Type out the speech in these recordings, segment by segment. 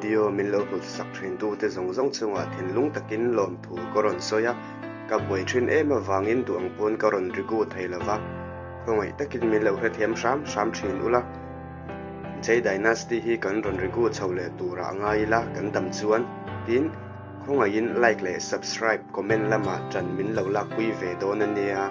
video min lo hlut sak thin tu te zawng zawng chungah thinlung takin lawmthu ka rawn sawi a, ka buai thin em avangin duh ang pawn ka rawn rigu thei lova, khawngaih takin min lo hrethiam hram hram thin ula. Jay Dynasty hi kan rawn rigu chho leh turah ngai ila kan dam chuan tin khawngaihin like leh subscribe comment lamah ṭan min lo lakpui ve dawn a nia.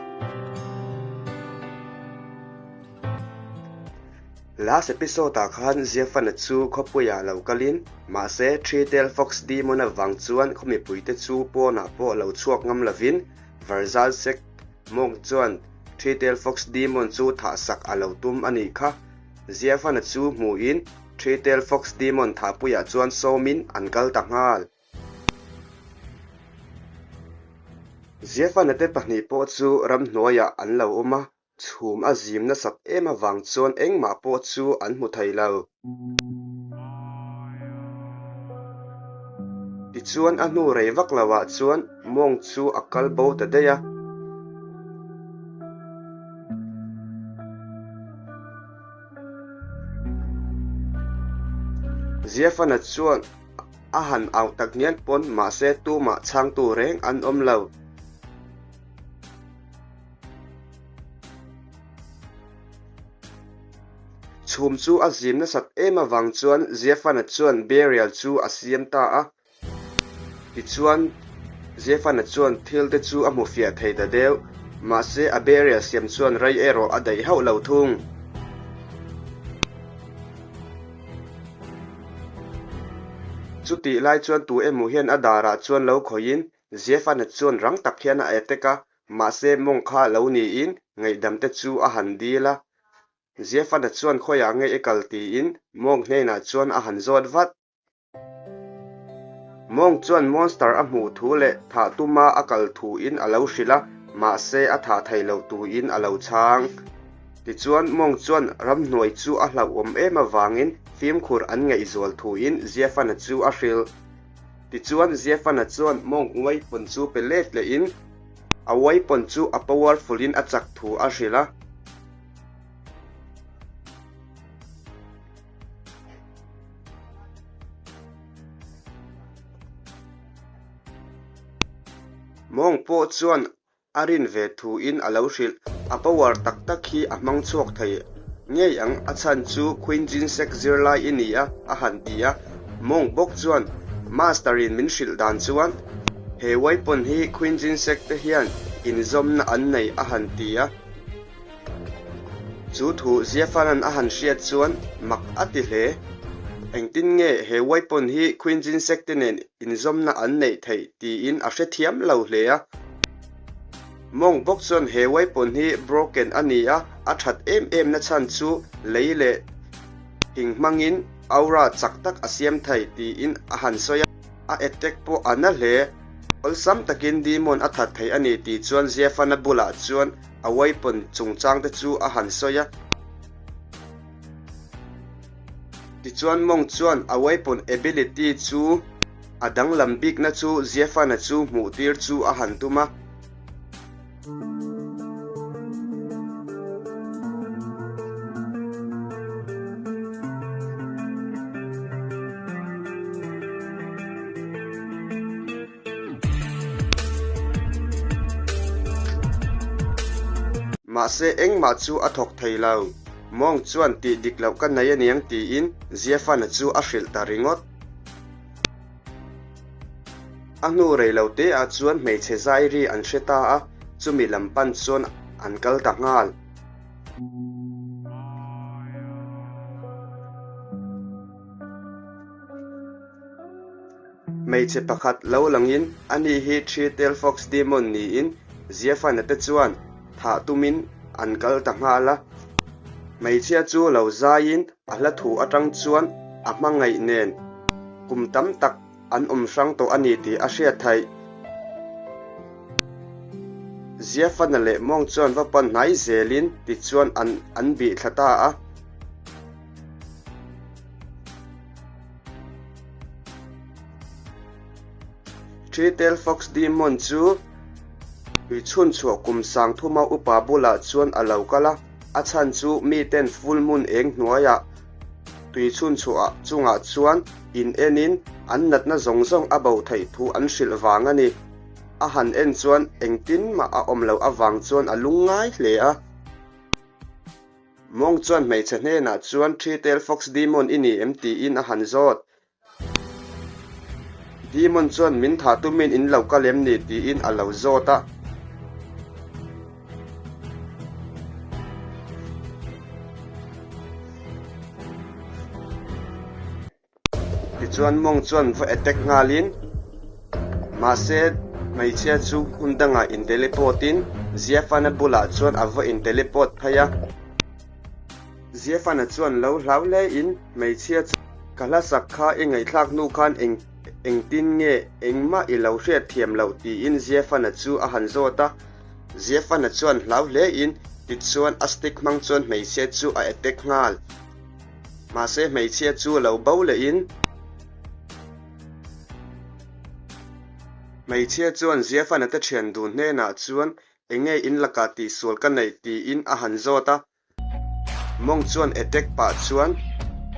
Last episode ah khan Ziafana chu khawpuiah lo kalin mahse Three Tail Fox Demon avang chuan khaw mipuite chu pawnah pawh lo chhuak ngam lovin Varzal Sek Monk chuan Three Tail Fox Demon chu thah sak a lo tum a nih kha. Ziafana chu hmuhin Three Tail Fox Demon thahpuiah chuan sawmin an kal ta nghal. Ziafana te pahnih pawh chu ramhnuaiah an lo awm a, Chhum a zim nasat em avang chuan engmah pawh chu an hmu thei lo. Tichuan a hnu rei vak lo ah chuan mawng chu a kal bo ta daih a. Ziafana chuan a han au tak ngial pawn mahse tumah chhangtu reng an awm lo. Chhum chu a zim nasat em avang chuan Ziafana chuan burial chu a siam ta a. Tichuan, Ziafana chuan thil te chu a hmu fiah thei ta deuh. Mahse, a burial siam chuan rei erawh a daih hauh lo thung. Chutih lai chuan tu emaw hian a darah chuan lo khawihin Ziafana chuan rang tak hian a attack a, mahse mawng kha lo niin ngaihdam te chu a han dil a. Ziafana chuan khawiah nge i kal tiin mawng hnenah chuan a han zawt vat. Mawng chuan monster a hmuh thu leh thah tuma a kal thuin a lo hrilh a, mahse a thah thei lo tuin a lo chhang. Tichuan mawng chuan ramhnuai chu a hlauhawm em avangin fimkhur an ngaihzual thuin Ziafana chu a hrilh. Tichuan Ziafana chuan mawng weapon chu pe let lehin a weapon chu a powerful in a chak thu a hrilh a. Mawng pawh chuan A rin ve thuin a lo hrilh. A power tak tak hi a hmang chhuak thei ngei ang, a chhan chu Queen Jinsek zirlai i ni a, a han ti a. Monk bawk chuan, Master in min hrilh dan chuan he weapon hi Queen Jinsek te hian inzawmna an nei a han ti a. Chu thu Ziafanan a han hriat chuan mak a ti hle. Engtin nge he weapon hi Queen Jinsek te nen inzawmna an neih theih tiin a hrethiam lo hle a. Mawng bawk chuan he weapon hi broken a ni a, a that em em na chhan chu lei leh thing hmangin aura chak tak a siam thei tiin a han sawi a, a attack pawh a na hle. Awlsam takin demon a that thei a ni tih chuan Ziafana bulah chuan a weapon chungchang te chu a han sawi a. Tichuan mawng chuan a weapon ability chu a danglam bikna chu Ziafana chu hmuh tir chu a han tum a. Mahse engmah chu a thawk thei lo. Mawng chuan tih dik loh ka nei aniang tiin Ziafana chu a hrilh ta ringawt. A hnu rei lo te ah chuan hmeichhe zai ri an hre ta a, chumi lam pan chuan an kal ta nghal. Hmeichhe pakhat lo langin ani hi Three Tail Fox Demon niin Ziafana te chuan thah tumin an kal ta nghal a. Hmeichhia chu lo zaiin a hla thu atang chuan a hmangaih nen kum tam tak an awm hrang tawh a ni tih a hriat theih. Ziafana leh Mawng chuan va pan hnai zelin tichuan an an bih thla ta a. Three-tailed fox demon chu tui chhun chhuah kum sangthuma upa bulah chuan a lo kal a, a chhan chu miten full moon eng hnuaiah. Tuichhunchhuah chungah chuan in enin an natna zawng zawng a bo theih thu an hrilh vang a ni. A han en chuan engtin mah a awm loh avang chuan a lungngai hle a. Mawng chuan hmeichhe hnenah chuan Three-tailed Fox Demon i ni em tiin a han zawt. Demon chuan min thah tumin in lo kal em ni tiin a lo zawt a. Tichuan mawng chuan va attack nghalin mahse hmeichhia chu hmun dangah in teleport in Ziafana bulah chuan a va in teleport phei a. Ziafana chuan lo hlau hle in hmeichhia chu ka hla sak kha i ngaihthlak hnu khan eng engtin nge engmah i lo hriat thiam loh tiin Ziafana chu a han zawt a. Ziafana chuan hlau hle in tichuan a stick hmang chuan hmeichhia chu a attack nghal. Mahse hmeichhia chu lo bo lehin hmeichhia chuan Ziafana te thian dun hnenah chuan enge in lakah tihsual ka neih tiin a han zawt a. Mawng chuan attack pah chuan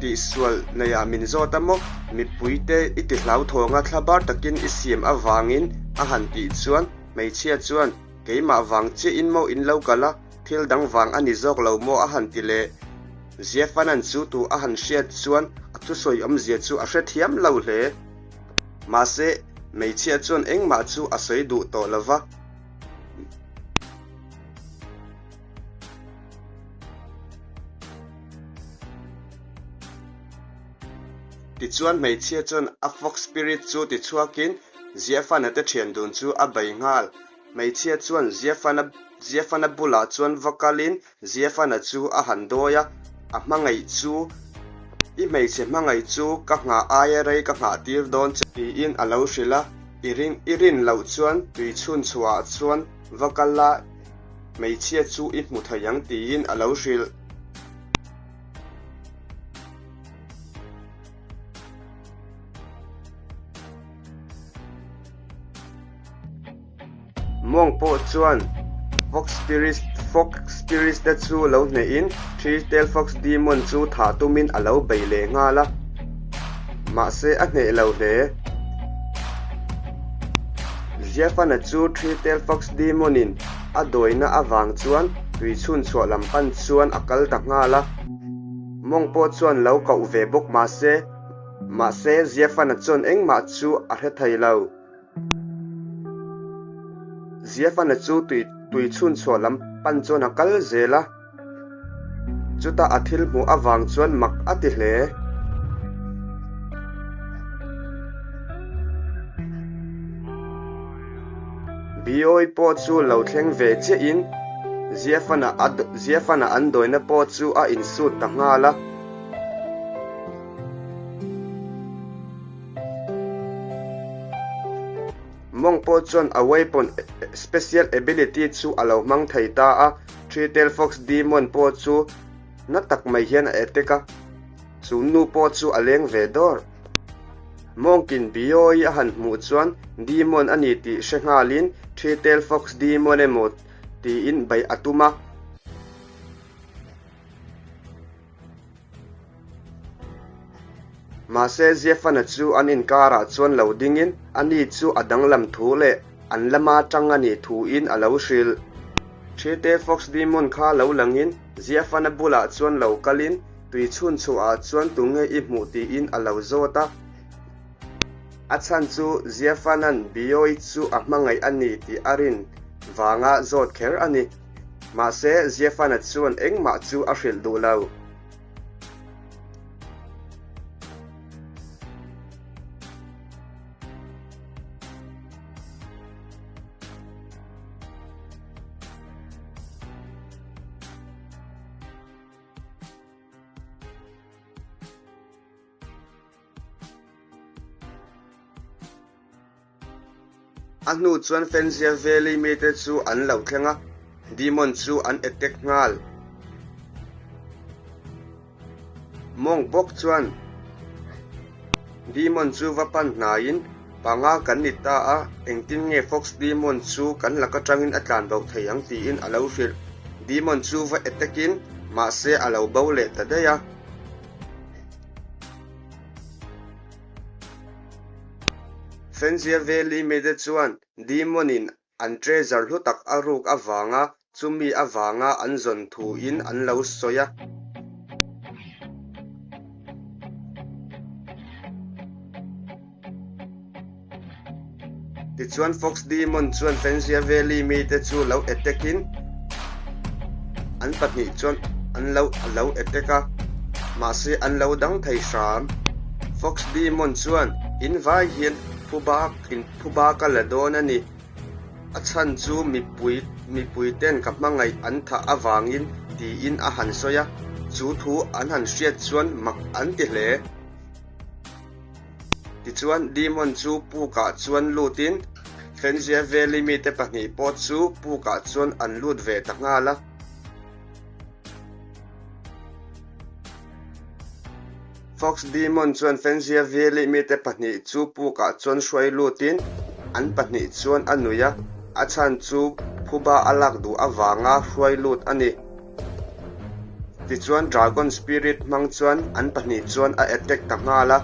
tihsual neiah min zawt a maw? Mipuite i ti hlauthawng a thlabar takin i siam avangin a han tih chuan hmeichhia chuan keimah vang chiahin maw in lo kal a, Thil dang vang a ni zawk lo maw a han ti leh. Ziafanan chu tu a han hriat chuan a thusawi awmzia chu a hrethiam lo hle. Mahse, hmeichhia chuan engmah chu a sawi duh tawh lo va. Tichuan hmeichhia chuan a fox spirit chu tichhuakin Ziafana te thian dun chu a bei nghal. Hmeichhia chuan Ziafana Ziafana bulah chuan va kalin Ziafana chu a han dawi a, a hmangaih chu, I hmeichhe hmangaih chu ka nghah aia rei ka nghah tir dawn che tiin a lo hrilh a, i ring i rin loh chuan tui chhun chhuahah chuan va kal la, hmeichhia chu i hmu thei ang tiin a lo hrilh. Mawng pawh chuan Fox Spirit Fox Spirit te chu lo hnehin Three Tail Fox Demon chu thah tumin a lo bei leh nghal a, mahse a hneh lo hle. Ziafana chu Three Tail Fox Demon in a dawina avang chuan tui chhun chhuah lam pan chuan a kal ta nghal a. Mawng pawh chuan lo koh ve bawk mahse mahse Ziafana chuan engmah chu a hre thei lo. Ziafana chu tui tui chhun chhuah lam pan chuan a kal zel a, chutah a thil hmuh avang chuan mak a ti hle. Biawi pawh chu lo thleng ve chiahin Ziafana a Ziafana an dawina pawh chu a insut ta nghal a. Mawng pawh chuan a weapon special ability chu a lo hmang thei ta a, Three Tail Fox Demon pawh chu na tak mai hian a attack a, chu nu pawh chu a leng ve dawr. Mawngkin Biawi a han hmuh chuan Demon a ni tih hre nghalin Three Tail Fox Demon emaw tiin beih a tum a. Mahse, Ziafana chu an inkarah chuan lo dingin ani chu a danglam thu leh an lama tang a nih thuin a lo hrilh. Ṭhite Fox Demon kha lo langin Ziafana bulah chuan lo kalin tui chhun chhuahah chuan tunge i hmuh tiin a lo zawt a. A chhan chu Ziafana'n Bioi chu a hmangaih a ni tih a rin vanga zawt kher a ni. Mahse, Ziafana chuan engmah chu a hrilh duh lo. A hnu chuan Fenzia Valley mite chu an lo thleng a, Demon chu an attack nghal. Monk bawk chuan Demon chu va pan hnaiin, Panga kan ni ta a, engtin nge Fox Demon chu kan lak atangin a tlan bo thei ang tiin a lo hrilh. Demon chu va attack in, mahse a lo bo leh ta daih a. Fenjia Valley mite chuan Demon in an treasure hlu tak a ruk avanga chumi avanga an zawn thuin an lo sawi a. Tichuan Fox Demon chuan Fenjia Valley mite chu lo attack in an pahnih chuan an lo a lo attack a, mahse an lo dang thei hram. Fox Demon chuan in vai hian phuba in phuba ka la dawn a ni. A chhan chu mipui mipui ten ka hmangaih an thah avangin tiin a han sawi a, chu thu an han hriat chuan mak an ti hle. Tichuan Demon chu pukah chuan lutin Fenzia Valley mite pahnih pawh chu pukah chuan an lut ve ta nghal a. Fox Demon chuan Fenzia Valley mite pahnih chu pukah chuan hruai lutin an pahnih chuan a nuih a, a chhan chu phuba a lak duh avanga hruai lut a ni. Tichuan Dragon Spirit hmang chuan an pahnih chuan a attack ta nghal a.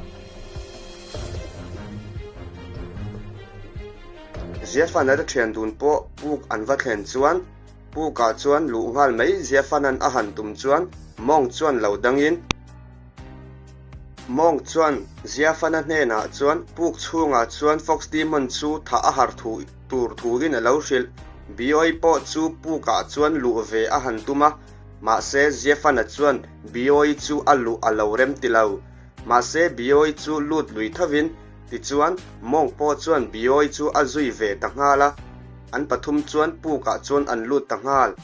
Ziafana te thian dun pawh puk an va thlen chuan pukah chuan luh nghal mai Ziafanan a han tum chuan mawng chuan lo dangin Mawng chuan Ziafana hnenah chuan puk chhungah chuan Fox Demon chu thah a har thu tur thuin a lo hrilh. Bioi pawh chu pukah chuan luh ve a han tum a, mahse Ziafana chuan Bioi chu a luh a lo rem ti lo. Mahse Bioi chu lut lui thovin, tichuan Mawng pawh chuan Bioi chu a zui ve ta nghal a, an pathum chuan pukah chuan an lut ta nghal.